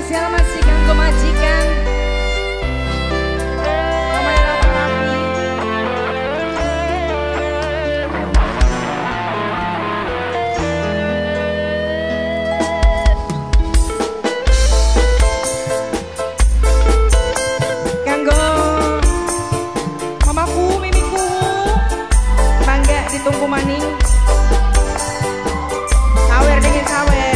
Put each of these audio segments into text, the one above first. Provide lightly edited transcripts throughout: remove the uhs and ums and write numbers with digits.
Spesial masih kanggo majikan. Kanggo mamaku, mimiku, bangga ditunggu maning. Sawer dingin sawer.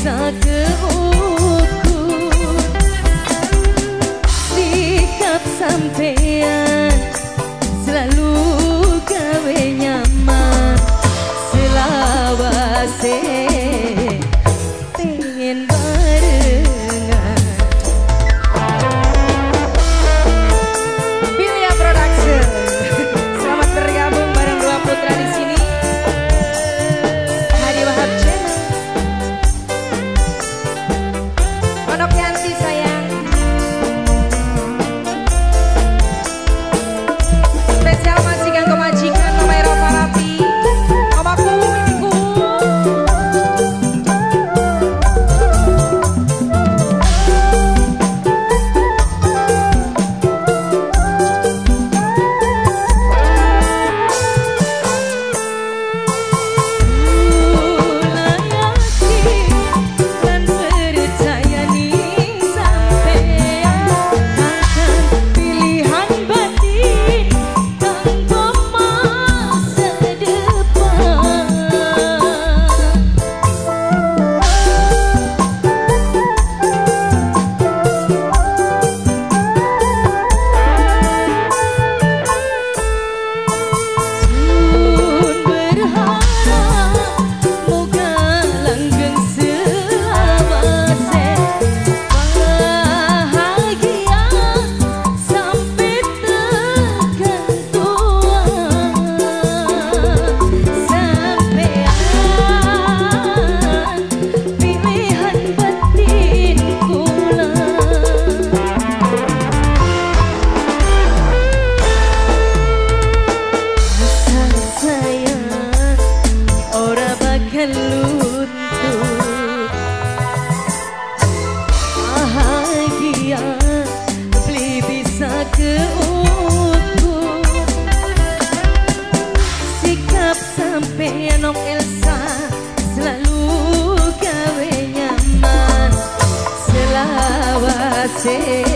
bisa keukur. Sikap sampean selalu gawe nyaman, selawase pengen barengan. Bilya Production, selamat bergabung bareng dua putra di sini. Hadi Wahab Channel, Onok Yanti sayang. Spesial masih kanggo majikan Mama Era Farabi, omaku mimiku. Kula yakin lan percaya ning sampean akan pilihan batin kanggo masa depan. Sun berharap moga langgeng selawase, bahagia sampai tekan tua. Sampean pilihan batin kula. Rasa sayang ora bakal luntur, bahagia beli bisa keukur. Sikap sampean Nok Elsa selalu gawe nyaman, selawase.